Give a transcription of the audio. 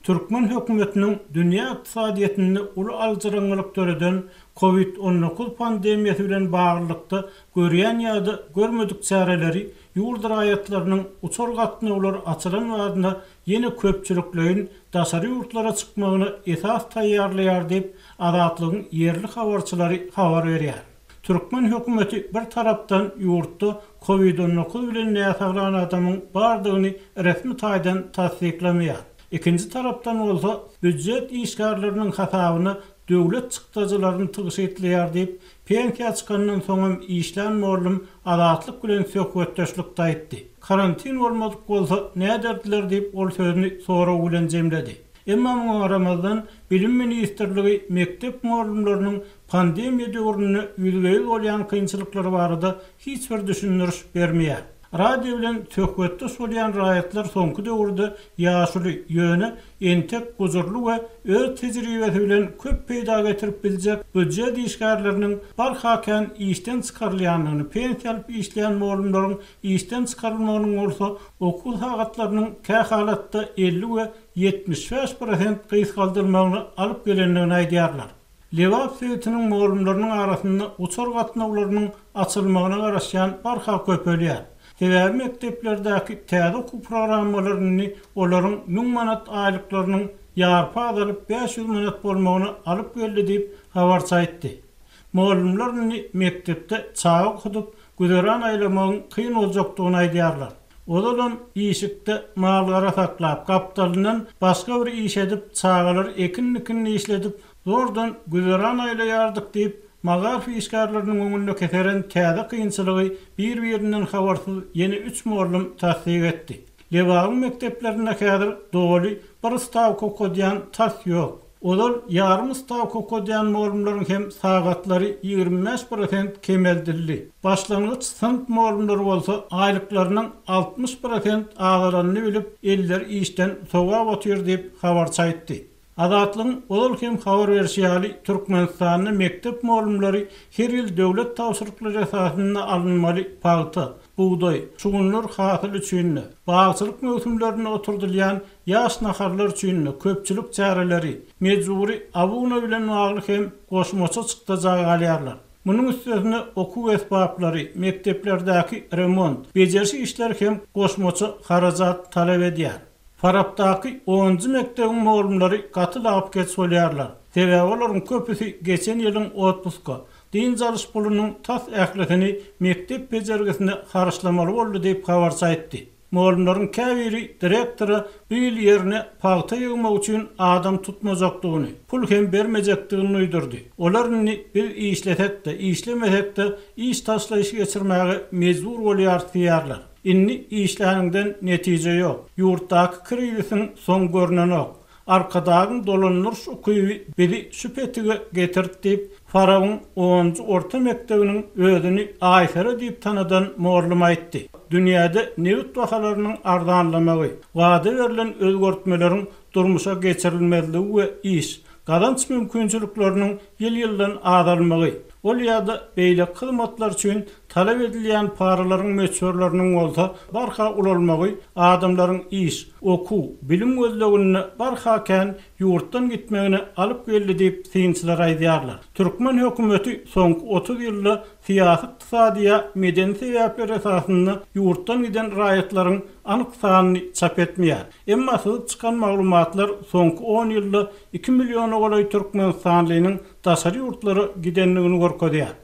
Türkmen hökümetiniň dünýä ykdysadyýetinde uly aljyraňňylyk döreden Covid 19 pandemiýasy bilen baglylykda görýän ýa-da görmedik çäreleri ýurt raýatlarynyň uçar gatnawlary açylan badyna ýene köpçülikleýin daşary ýurtlara çykmagyna esas taýýarlaýar diýip, Azatlygyň ýerli habarçylary habar berýär. Türkmen hökümeti bir tarapdan ýurtda Covid 19 bilen näsaglan adamyň bardygyny resmi taýdan tassyklamaýar. Ikinji tarapdan bolsa, býujet işgärleriniň hasabyna döwlet çykdajylaryny tygşytlaýar diýip, pensiýa çykandan soňam işlän mollum Azatlyk bilen söhbetdeşlikde aýtdy. Karantin bolmadyk bolsa näderdiler diýip, ol sözüni sorag bilen jemledi. Emma muňa garamazdan, Bilim ministrligi mekdep mugallymlarynyň pandemiýa döwründe ýüzbe-ýüz bolýan kynçylyklary barada hiç bir düşündiriş bermeýär. Radio bilen söhbetdeş bolýan raýatlar soňky döwürde ýaşuly, ýöne entek gujurly we öz tejribesi bilen köp peýda getirip biljek býujet işgärleriniň barha kän işden çykarylýandygyny, pensiýa alyp işleýän mugallymlaryň işden çykarylmagynyň bolsa okuw sagatlarynyň kähalatda 50 we 75 prosent gysgaldylmagyna alyp gelendigini aýdýarlar. Lebap sebitiniň mugallymlarynyň arasynda uçar gatnawlarynyň açylmagyna garaşýan barha köpelýär. Sebäbi mekdeplerdäki täze okuw programmalary indi olaryň 1000 manat aýlyklarynyň ýarpy azalyp 500 manat bolmagyna alyp geldi diýip, habarçy aýtdy. Mugallymlar indi mekdepde çaga okudyp, güzeran aýlamagyň kyn boljakdygyny aýdýarlar. Ozalam işikde mal-gara saklap, gapdalyndan başga bir iş edip, çagalary ekin-dikinli işledip, zordan güzeran aýlaýardyk diýip, magaryf işgärleriniň öňünde keseren täze kynçylygy bir-birinden habarsyz ýene üç mugallym tassyk etdi. Lebabyň mekdeplerinde häzir doly bir stawka okadýan tas ýok. Ozal ýarym stawka okadýan mugallymlaryň hem sagatlary 25 prosent kemeldildi. Başlangyç synp mugallymlary bolsa aýlyklarynyň 60 prosent azalanyny bilip, elleri işden sowap otyr diýip, habarçy aýtdy. Azatlygyň ozal hem habar berşi ýaly, Türkmenistanda mekdep mugallymlary her ýyl döwlet tabşyryklary esasynda alynmaly pagta, bugdaý, şugundyr hasyly üçin-de, bagçylyk möwsümlerinde oturdylýan Ýaş naharlar üçin köpçülik çäreleri, mejbury abuna bilen bagly hem goşmaça çykdaja galýarlar. Munuň üstesine okuw esbaplary, mekdeplerdäki remont, bejeriş işleri hem goşmaça harajat talap edýär. Farapdaky onunjy mekdebiň mugallymlary gaty lapykeç bolýarlar. Sebäbi olaryň köpüsi geçen ýylyň otpuska, dynç alyş pulunyň tas ählisini mekdep bejergisine harçlamaly boldy diýip habarçy aýtdy. Mugallymlaryň käbiri direktora bu ýyl ýerine pagta ýygmak üçin adam tutmajakdygyny, pul hem bermejekdigini duýdurdy. Olar indi biz işlesek-de, işlemesek-de iş taşlaýyş geçirmäge mejbur bolýarys diýýärler. Indi işläniňden netije ýok. Ýurtdaky krizisiň soňy görnenok. Arkadagyň dolandyryş ukyby bizi şu petige getirdi diýip, Farabyň onunjy orta mekdebiniň özüni Aýsere diýip tanadan mugallym aýtdy. Dünýäde nebit bahalarynyň arzanlamagy, wada berlen özgertmeleriň durmuşa geçirilmezligi we iş, gazanç mümkinçilikleriniň ýyl-ýyldan azalmagy, ol ýa-da beýleki hyzmatlar üçin talap edilýän paralaryň möçberleriniň bolsa barha ulalmagy adamlaryň iş, okuw, bilim gözleginde barha kän ýurtdan gitmegine alyp geldi diýip, synçylar aýdýarlar. Türkmen hökümeti soňky 30 ýylda syýasy-ykdysady ýa medeni sebäpler esasynda ýurtdan giden raýatlaryň anyk sanyny çap etmeýär. Emma syzyp çykan maglumatlar soňky on ýylda iki milliona golaý türkmenistanlynyň daşary ýurtlara gidendigini görkezýär.